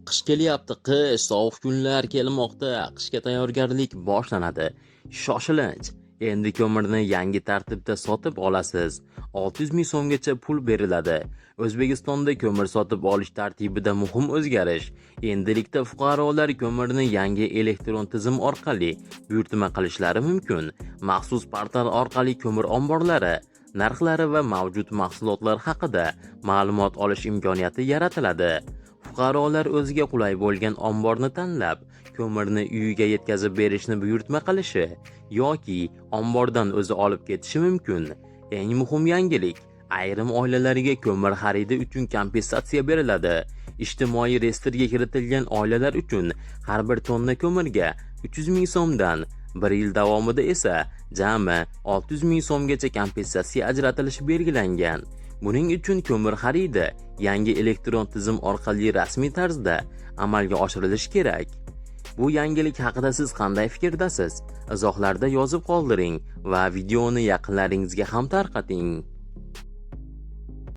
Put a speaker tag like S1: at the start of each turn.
S1: Qish kelyapti, qish, sovuq kunlar kelmoqda. Qishga tayyorgarlik boshlanadi. Shoshilinch! Endi ko'mirni yangi tartibda sotib olasiz. 600 ming so'mgacha pul beriladi. O'zbekistonda ko'mir sotib olish tartibida muhim o'zgarish. Endilikda fuqarolar ko'mirni yangi elektron tizim orqali buyurtma qilishlari mumkin. Maxsus portal orqali ko'mir omborlari, narxlari va mavjud mahsulotlar haqida ma'lumot olish imkoniyati yaratiladi. Fuqarolar o'ziga qulay bo'lgan omborni tanlab, ko'mirni uyiga yetkazib berishni buyurtma qilishi yoki ombordan o'zi olib ketishi mumkin. Eng muhim yangilik: ayrim oilalarga ko'mir xaridi uchun kompensatsiya beriladi. Ijtimoiy reyestrga kiritilgan oilalar uchun har bir tonna ko'mirga 300 ming so'mdan, bir yil davomida esa jami 600 ming so'mgacha kompensatsiya ajratilishi belgilangan. Buning uchun ko'mir xaridi yangi elektron tizim orqali rasmiy tarzda amalga oshirilishi kerak. Bu yangilik haqida siz qanday fikrdasiz? Izohlarda yozib qoldiring va videoni yaqinlaringizga ham tarqating.